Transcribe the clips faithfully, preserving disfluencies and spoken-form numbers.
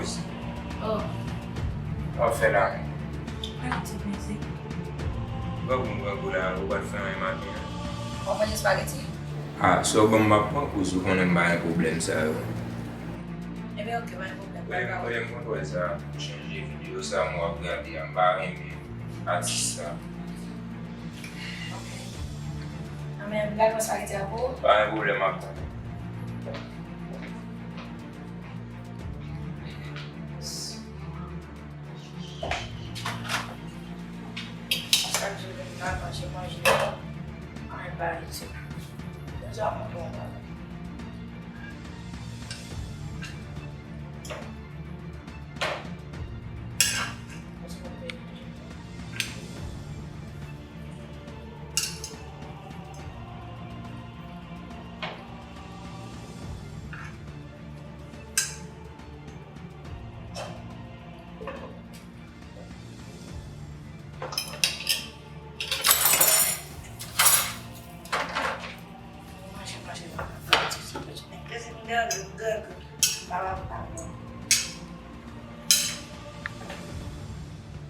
Oh. Sa w ap fè la? Mwen ap ti mizik. Grangou, grangou la, ou pa t fè anyen maten an? W ap manje espageti? Ah, sa w ban m, m ap pran kouz, ou konnen m pa gen pwoblèm sa yo. Ebyen, oke, pa gen pwoblèm, pa travèse. Olye m konn wè sa, m chanje videyo sa, m ap gade a, m pa renmen atis sa. Oke. Anben, m pral pran espageti a pou ou. Pa gen pwoblèm, m ap tann. Chak jou vin la, manje, manje. Anyen pa itil. Deja mwen bon bagay.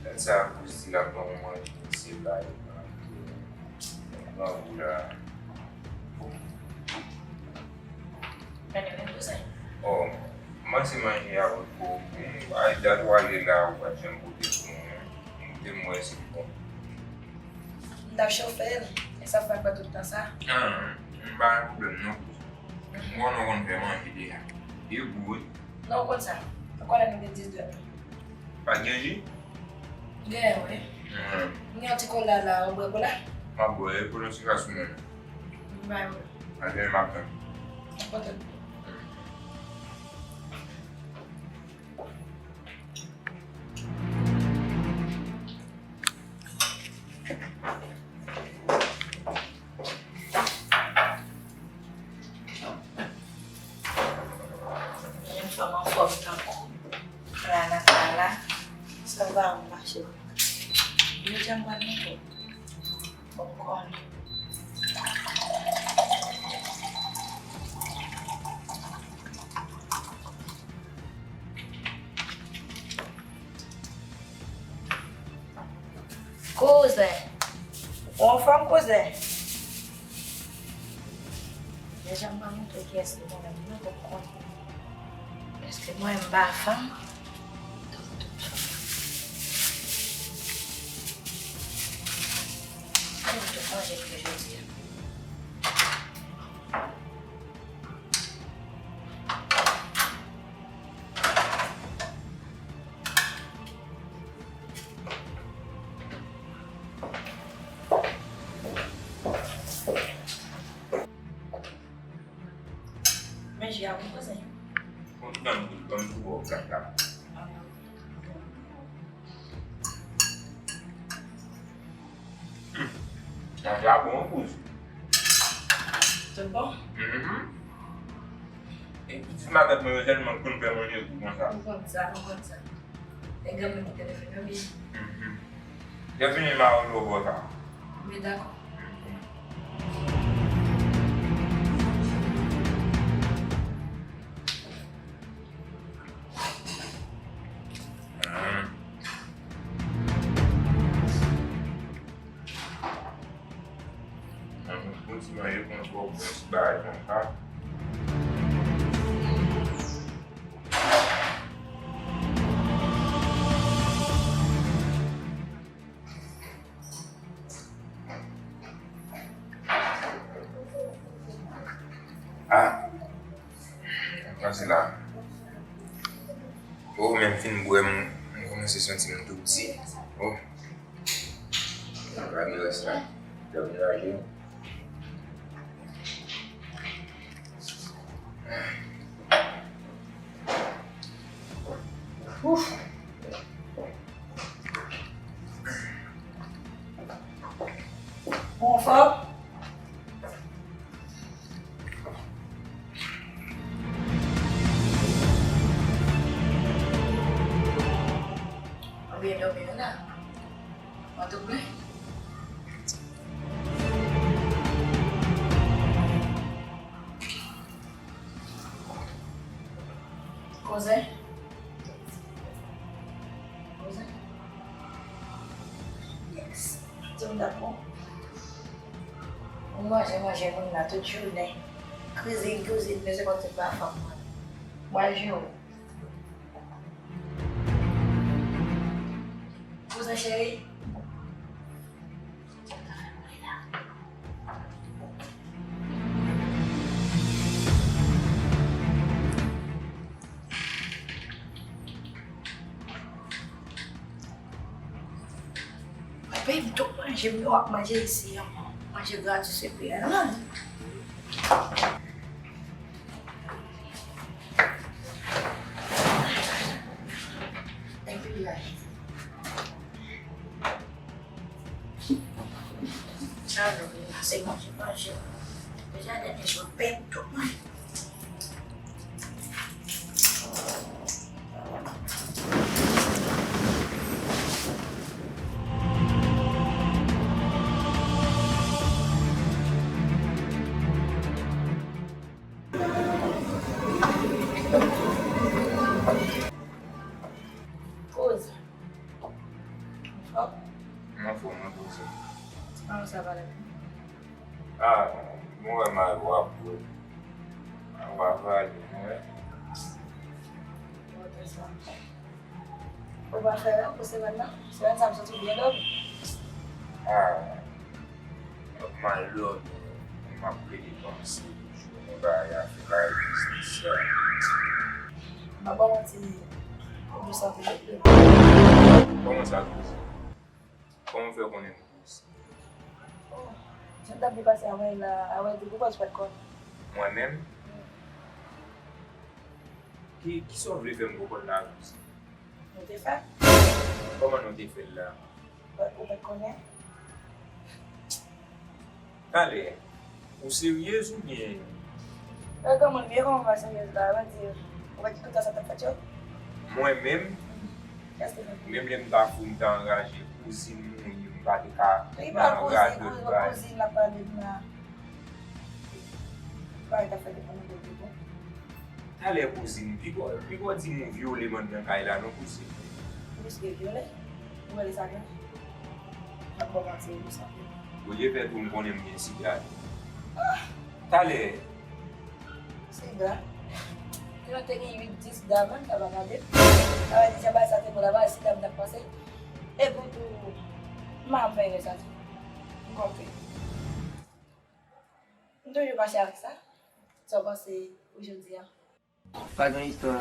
Gad sa kouz di l ap ban mwen manje, se bay grangou la. Gade, men kouzen. Oh, m panse manje a potko bon. Ay, dat w ale la, ou pa t janm pote pou mwen. M te m wè se bon. M t ap chofe l. E sa fè m pran tout tan sa. Ah, m pa gen pwoblèm non, kouzen. M konnen w konn fè manje deja. E gou wi. Non, w konn sa. Ou konnen nou gen dis dwèt. Pa t gen ji? Gen, wi. Hmm. M gen yon ti kola la, ou bwè kola? M ap bwè, e kola ti ka sou men. M bay ou. Anben, m ap tann. Pote l. Yon fanm anfòm tankou Rana Kala, sa va mache. Jodi a m pral montre w. Ou konnen. Kouzen. Ou anfòm, kouzen? Deja m pa montre kiyès ki konnen m nan, pou m konnen. Èske mwen m pa fanm? Tann tout fanm. Tann tout manje m fè jodi a. Men ji a bon, kouzen. Bon, ban m, ban m tou bò kat la. Hmm. Manje a bon, kouz. Tout bon? Mhm. E pitit matant mwen yo tèlman konn fè manje gou konsa. Ou konn sa, ou konn sa. E granmoun ki te leve nou byen. Mhm. Lè fini, m a rele w bò sa. Wi, dakò. Mhm. Mwen, mwen, bon ti manje konsa, bon ti bagay konsa. Ah, pase la. Oh, men m fin bwè, m, m kòmanse santi m tou piti. Oh. Gade rès la. Dòmi raje. Ouf. Ou anfòm? Ou byen dòmi wi la. Mwen tou plen. Kouzen, Manje, manje, moun nan tout jounen. Kwizin, kwizin, men se konn se pa fanm mwen. Mwen jwe. Kouzen cheri. Mwen peye m tout manje m yo ap manje isi an. Manje gratis epi an. Epi la. Sa vle di la, se manje, manje. Deja dènye jou, peye m tout manje. Kouz. Anfòm? M anfòm, mwen poze. Kòman sa va la? Ah, mwen wè mal w ap bwè. Ou pa pale, mwen wè. Bon, trè sa. Ou pa fè anyen pou semèn nan? Semèn sa m santi w byen dòmi. Ah, m ap mal dòmi. M ap plede panse toujou nan bagay afè kay biznis sa. M pa ba w manti, m dous anpil. Kòman sa dous? Kòman w fè konnen m dous? Oh, jan m t ap byen pase avè l la, avèdi pou kòz pa t konnen. Mwen menm? Ki, kisa w vle fè m konprann la, Rosie? Nou te fè. Kòman nou te fè l la? Ou pa t konnen? Talè, ou seryez oubyen? Wè, granmoun, byen kòman w pa seryez la, mwen di, ou pa t konnen sa t ap fèt yo? Mwen menm, menm lè m ta fou, m ta anraje, kouzin mouri, m pa te ka nan radòt bagay. Kouzin, kouzin, kouzin, l ap pale m la. Bagay k ap fèt devan nou de bon. Talè kouzin, piko, piko di m ou vyole m anndan kay la non kouzin. Ou riske vyole? Ou wè lè sa gen? M ap ba w manti, ou sanble. Olye fè tou m konnen m gen sida tou. Talè. Sida? Ke nou te gen uit, dis sida, menm sa pa gade. Sa vle di jan bagay sa te bon la, bagay sida m t ap panse. Epi tou, m pa janm fè erè sa tou. M konprann. M toujou fache avèk sa. Sa w panse pou jodi a? Pa gen istwa.